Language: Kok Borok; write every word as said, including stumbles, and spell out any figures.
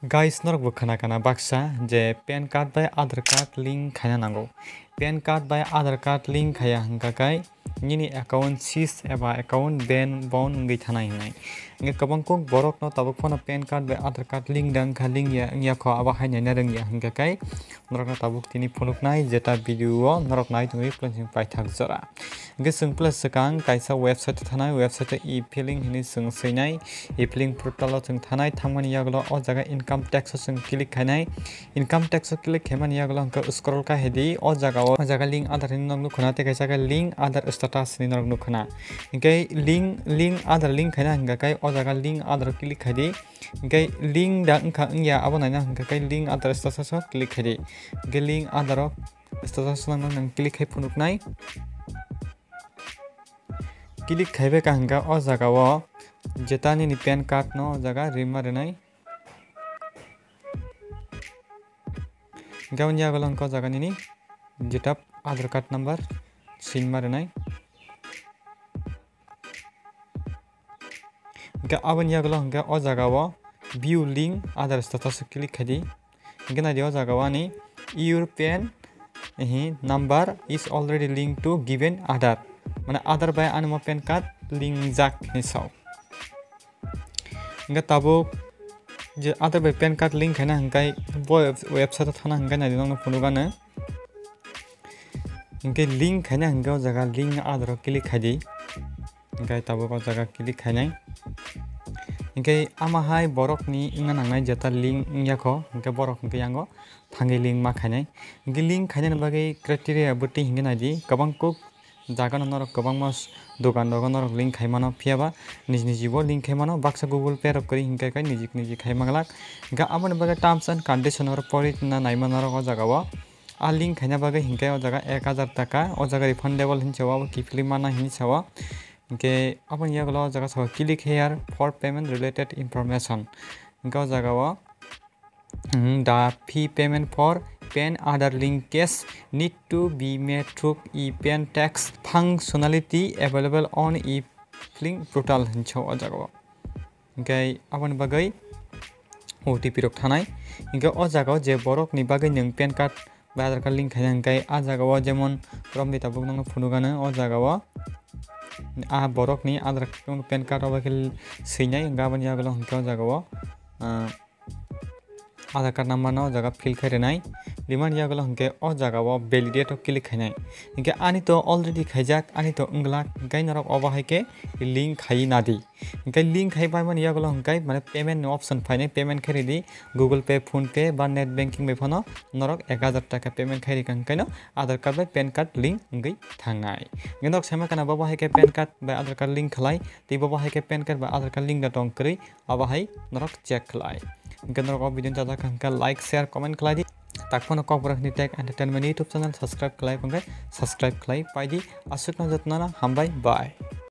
Guys, norok bo khna khna baksa je pan card bai Aadhaar card link khaina nango. Pan card bai Aadhaar card link khaya hwnkha khe nini account seize eba account ban, bound wngwi thanai hwnwi. Hwnkhe kwbang kuk borokno tabuk phano pan card bai Aadhaar card link da wngkha, link ya wngya kho, abo hai naina rwngya hwnkha khe norokno tabuk tini phunuknai jeta video o norok nai tongwi paithak jora. Hwnkhe chwng plus swkang kaisa website o thanai, website o e-filing hinwi chwng swinai, e-filing portal o chwng thanai, thangmani yagulo o jaga income tax o chwng click khainai, income tax o click khaimani yagulo hwnkhe scroll kha hidi, o jaga o, o jaga link Aadhaar hinwi norok nukhuna, tei kaisa khe link Aadhaar status hinwi norok nukhuna. Hwnkhe link, link Aadhaar link khaina hwnkha khe o jaga link Aadhaar o click khaidi, hwnkhe link da wngkha wngya abo naina hwnkha khe link Aadhaar status o click khaidi, hwnkhe link Aadhaar o status no nang click khai phunuknai. Click khaibai ka hwnkha o jaga o jeta nini pan card no o jaga rima rwnai. Hwnkhe aboni yagulo hwnkha o jaga nini jeta Aadhaar card number swima rwnai. Hwnkhe aboni yagulo hwnkhe o jaga o view link Aadhaar status o click khaidi. Hwnkhe naidi o jaga o ani your pan, ehe, number is already linked to given Aadhaar. Mane Aadhaar bai ani mo pan card link jak hinwi sao. Hwnkhe tabuk je Aadhaar bai pan card link khaina hwnkhe bo website o thana hwnkhe naidi nokno phunukgano. Hwnkhe link khaina hwnkhe o jaga link Aadhaar o click khaidi. Hwnkhe tabuk o jaga click khainai. Hwnkhe ama hai borokni wngna nangnai jeta link wngya kho, hwnkhe borok hwnkhe yango thangwi link ma khainai. Hwnkhe link khainani bagwi criteria bwtwi hwnkhe naidi, kwbang kuk jagano norok kwbangma s-, dogan rogo norok link khai mano, phiya ba niji niji bo link khai mano, baksa Google Pay rok kwrwi hwnkhe khe niji niji khai manglak. Hwnkhe aboni bagwi terms and condition oro pori na naima norok o jaga o. A link khaina bagwi hwnkhe o jaga ek hajar taka, o jaga refundable hinwi sao, abo kiphilwi mana hinwi sao. Hwnkhe aboni yagulo o jaga sao click here for payment related information. Hwnkhe o jaga o, mm, the fee payment for pan Aadhaar link case need to be made through e-pan tax functionality available on e-filing portal hinwi sao o jaga o. Hwnkhe aboni bagwi O T P rok thanai. Hwnkhe o jaga o je borok ni bagwi nwng pan card bai Aadhaar card link khaina hwnkhe a jaga o jemon romni tabuk nokno phunukgano o jaga o a borok ni Aadhaar card pan card o bai khe swinai hwnkhe aboni yagulo hwnkhe o jaga o, ah, Aadhaar card number no o jaga fill khai rwnai. Rimani yagulo hwnkhe o jaga o validate o click khainai. Hwnkhe ani to already khaijak, ani to wngla, hwnkhe norok obo hai khe link khai nadi. Hwnkhe link khai paimani yagulo hwnkhe mane payment ni option phainai, payment khai ridi, Google Pay, PhonePe ba net banking bai phano norok ek hajar taka payment khai rikha hwnkhe no Aadhaar card bai pan card link wngwi thangnai. Hwnkhe norok saima khana bobo hai khe pan card bai Aadhaar card link khlai, tei bobo hai khe pan card bai Aadhaar card link da tong kwrwi, abo hai norok check khlai. Hwnkhe norok o video no chajak kha hwnkhe like, share, comment khlai di. Tak phano Kokborok ni Tech Entertainment YouTube channel subscribe khlai phwnkhe subscribe khlai pai di. Aswkno jotono hambai, bye.